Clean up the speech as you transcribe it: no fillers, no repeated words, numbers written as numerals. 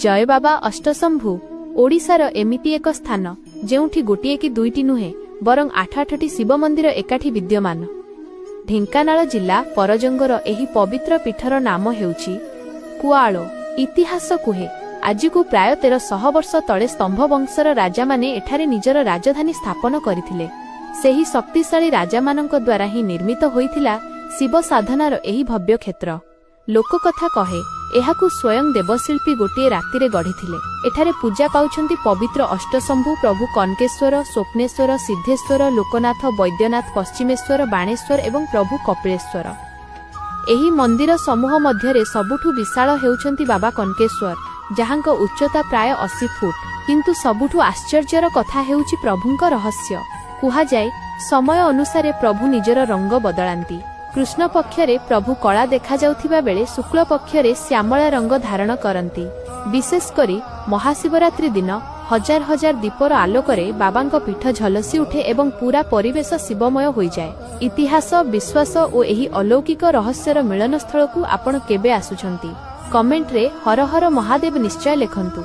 ଜୟ ବାବା ଅଷ୍ଟଶମ୍ଭୁ। ଓଡ଼ିଶାର ଏମିତି ଏକ ସ୍ଥାନ, ଯେଉଁଠି ଗୋଟିଏ କି ଦୁଇଟି ନୁହେଁ, ବରଂ ଆଠ ଆଠଟି ଶିବ ମନ୍ଦିର ଏକାଠି ବିଦ୍ୟମାନ। ଢେଙ୍କାନାଳ ଜିଲ୍ଲା ପରଜଙ୍ଗର ଏହି ପବିତ୍ର ପୀଠର ନାମ ହେଉଛି କୁଆଳୋ। ଇତିହାସ କୁହେ, ଆଜିକୁ ପ୍ରାୟ 1300 ବର୍ଷ ତଳେ ସ୍ତମ୍ଭ ବଂଶର ରାଜାମାନେ ଏଠାରେ ନିଜର ରାଜଧାନୀ ସ୍ଥାପନ କରିଥିଲେ। ସେହି ଶକ୍ତିଶାଳୀ ରାଜାମାନଙ୍କ ଦ୍ୱାରା ହିଁ ନିର୍ମିତ ହୋଇଥିଲା ଶିବ ସାଧନାର ଏହି ଭବ୍ୟ କ୍ଷେତ୍ର। ଲୋକକଥା କହେ, ଏହାକୁ ସ୍ୱୟଂ ଦେବଶିଳ୍ପୀ ଗୋଟିଏ ରାତିରେ ଗଢ଼ିଥିଲେ। ଏଠାରେ ପୂଜା ପାଉଛନ୍ତି ପବିତ୍ର ଅଷ୍ଟଶମ୍ଭୁ ପ୍ରଭୁ କନକେଶ୍ୱର, ସ୍ୱପ୍ନେଶ୍ୱର, ସିଦ୍ଧେଶ୍ୱର, ଲୋକନାଥ, ବୈଦ୍ୟନାଥ, ପଶ୍ଚିମେଶ୍ୱର, ବାଣେଶ୍ୱର ଏବଂ ପ୍ରଭୁ କପିଳେଶ୍ୱର। ଏହି ମନ୍ଦିର ସମୂହ ମଧ୍ୟରେ ସବୁଠୁ ବିଶାଳ ହେଉଛନ୍ତି ବାବା କନକେଶ୍ୱର, ଯାହାଙ୍କ ଉଚ୍ଚତା ପ୍ରାୟ 80 ଫୁଟ। କିନ୍ତୁ ସବୁଠୁ ଆଶ୍ଚର୍ଯ୍ୟର କଥା ହେଉଛି ପ୍ରଭୁଙ୍କ ରହସ୍ୟ। କୁହାଯାଏ, ସମୟ ଅନୁସାରେ ପ୍ରଭୁ ନିଜର ରଙ୍ଗ ବଦଳାନ୍ତି। କୃଷ୍ଣ ପକ୍ଷରେ ପ୍ରଭୁ କଳା ଦେଖାଯାଉଥିବା ବେଳେ ଶୁକ୍ଳ ପକ୍ଷରେ ଶ୍ୟାମଳା ରଙ୍ଗ ଧାରଣ କରନ୍ତି। ବିଶେଷ କରି ମହାଶିବରାତ୍ରି ଦିନ ହଜାର ହଜାର ଦୀପର ଆଲୋକରେ ବାବାଙ୍କ ପୀଠ ଝଲସି ଉଠେ ଏବଂ ପୂରା ପରିବେଶ ଶିବମୟ ହୋଇଯାଏ। ଇତିହାସ, ବିଶ୍ୱାସ ଓ ଏହି ଅଲୌକିକ ରହସ୍ୟର ମିଳନସ୍ଥଳକୁ ଆପଣ କେବେ ଆସୁଛନ୍ତି? କମେଣ୍ଟରେ ହର ହର ମହାଦେବ ନିଶ୍ଚୟ ଲେଖନ୍ତୁ।